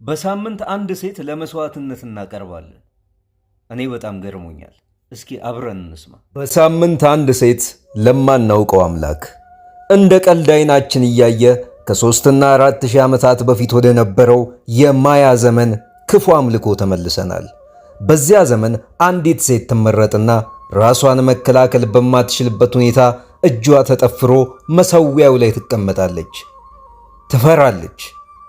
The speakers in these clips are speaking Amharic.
በሳምንት አንድ ሴት ለመስዋዕትነት እናቀርባለን። እኔ በጣም ገርሞኛል። እስኪ አብረን እንስማ። በሳምንት አንድ ሴት ለማናውቀው አምላክ እንደ ቀልድ አይናችን እያየ ከ3 እና 4 ሺህ ዓመታት በፊት ወደ ነበረው የማያ ዘመን ክፉ አምልኮ ተመልሰናል። በዚያ ዘመን አንዲት ሴት ትመረጥና ራሷን መከላከል በማትችልበት ሁኔታ እጇ ተጠፍሮ መሰዊያው ላይ ትቀመጣለች። ትፈራለች፣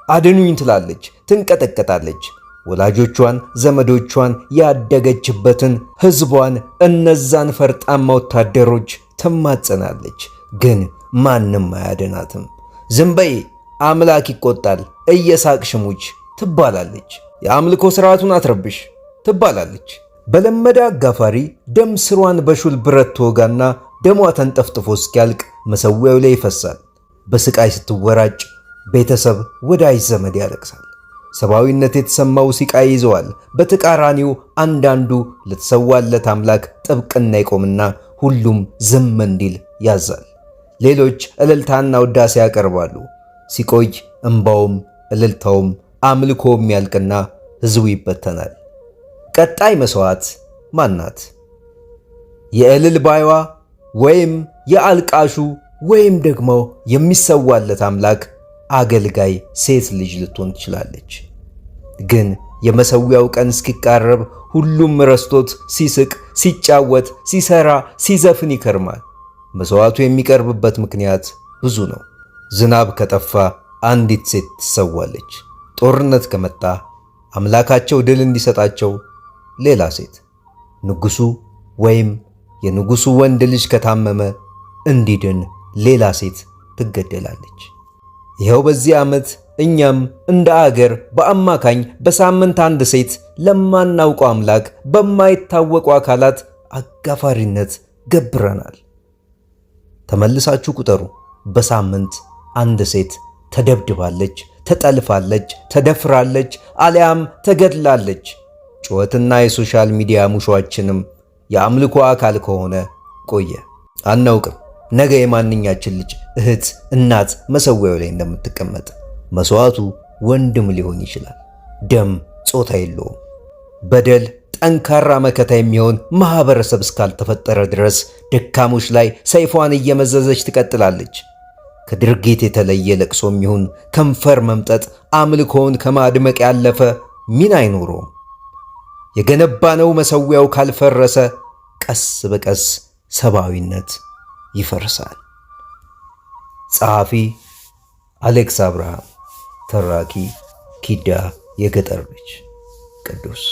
አድኑኝ ትላለች፣ ትንቀጠቀጣለች። ወላጆቿን፣ ዘመዶቿን፣ ያደገችበትን ሕዝቧን፣ እነዛን ፈርጣማ ወታደሮች ትማጸናለች። ግን ማንም አያድናትም። ዝም በይ፣ አምላክ ይቆጣል፣ እየሳቅሽ ሙች ትባላለች። የአምልኮ ስርዓቱን አትረብሽ ትባላለች። በለመደ አጋፋሪ ደም ስሯን በሹል ብረት ትወጋና ደሟ ተንጠፍጥፎ እስኪያልቅ መሰዊያው ላይ ይፈሳል። በስቃይ ስትወራጭ ቤተሰብ፣ ወዳጅ ዘመድ ያለቅሳል። ሰብአዊነት የተሰማው ሲቃ ይዘዋል። በተቃራኒው አንዳንዱ ለተሰዋለት አምላክ ጥብቅና ይቆምና ሁሉም ዝም እንዲል ያዛል። ሌሎች እልልታና ውዳሴ ያቀርባሉ። ሲቆይ እምባውም እልልታውም አምልኮውም ያልቅና ሕዝቡ ይበተናል። ቀጣይ መስዋዕት ማናት? የእልል ባይዋ ወይም የአልቃሹ ወይም ደግሞ የሚሰዋለት አምላክ አገልጋይ ሴት ልጅ ልትሆን ትችላለች። ግን የመሰዊያው ቀን እስኪቃረብ ሁሉም ረስቶት ሲስቅ፣ ሲጫወት፣ ሲሰራ፣ ሲዘፍን ይከርማል። መስዋዕቱ የሚቀርብበት ምክንያት ብዙ ነው። ዝናብ ከጠፋ አንዲት ሴት ትሰዋለች። ጦርነት ከመጣ አምላካቸው ድል እንዲሰጣቸው ሌላ ሴት፣ ንጉሱ ወይም የንጉሱ ወንድ ልጅ ከታመመ እንዲድን ሌላ ሴት ትገደላለች። ይኸው በዚህ ዓመት እኛም እንደ አገር በአማካኝ በሳምንት አንድ ሴት ለማናውቀው አምላክ በማይታወቁ አካላት አጋፋሪነት ገብረናል። ተመልሳችሁ ቁጠሩ። በሳምንት አንድ ሴት ተደብድባለች፣ ተጠልፋለች፣ ተደፍራለች፣ አሊያም ተገድላለች። ጩኸትና የ social media ሙሾአችንም የአምልኮ አካል ከሆነ ቆየ። አናውቅም ነገ የማንኛችን ልጅ፣ እህት፣ እናት መሰዊያው ላይ እንደምትቀመጥ። መስዋዕቱ ወንድም ሊሆን ይችላል። ደም ጾታ የለውም። በደል ጠንካራ መከታ የሚሆን ማህበረሰብ እስካልተፈጠረ ድረስ ደካሞች ላይ ሰይፏን እየመዘዘች ትቀጥላለች። ከድርጊት የተለየ ለቅሶም ይሁን ከንፈር መምጠጥ አምልኮውን ከማድመቅ ያለፈ ሚና አይኖረውም። የገነባነው መሰዊያው ካልፈረሰ ቀስ በቀስ ሰብአዊነት ይፈርሳል። ጸሐፊ አሌክስ አብርሃም፣ ተራኪ ኪዳ የገጠር ልጅ ቅዱስ።